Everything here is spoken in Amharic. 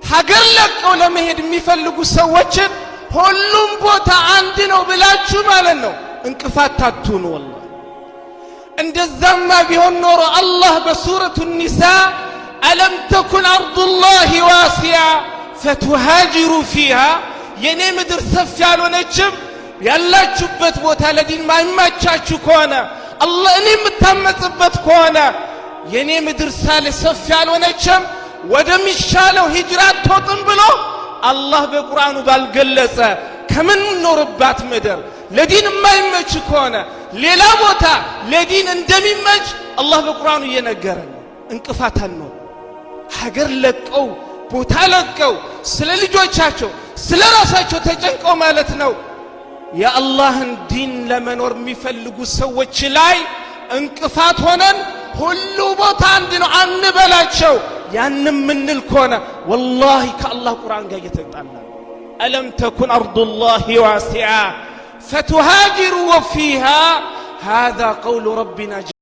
ሀገር ለቀው ለመሄድ የሚፈልጉ ሰዎችን ሁሉም ቦታ አንድ ነው ብላችሁ ማለት ነው እንቅፋት አትሁኑ። ወላሂ እንደዛማ ቢሆን ኖሮ አላህ በሱረቱ ኒሳ ألم تكن أرض الله واسعة فتهاجروا فيها፣ የኔ ምድር ሰፊ ያልሆነችም? ያላችሁበት ቦታ ለዲን ማይመቻችሁ ከሆነ፣ አላህ እኔ የምታመጽበት ከሆነ፣ የኔ ምድር ሳለ ሰፊ ያልሆነችም? ወደሚሻለው ሂጅራ አትወጡም ብሎ አላህ በቁርአኑ ባልገለጸ፣ ከምንኖርባት ምድር ለዲን የማይመች ከሆነ ሌላ ቦታ ለዲን እንደሚመች አላህ በቁርአኑ እየነገረን ነው። እንቅፋት አንሆን። ሀገር ለቀው፣ ቦታ ለቀው፣ ስለ ልጆቻቸው ስለ ራሳቸው ተጨንቀው ማለት ነው የአላህን ዲን ለመኖር የሚፈልጉ ሰዎች ላይ እንቅፋት ሆነን ሁሉ ቦታ አንድ ነው አንበላቸው። ያንም ምንል ከሆነ ወላሂ ከአላህ ቁርአን ጋር እየተጣላ። ألم تكن أرض الله واسعة فتهاجروا فيها، هذا قول ربنا.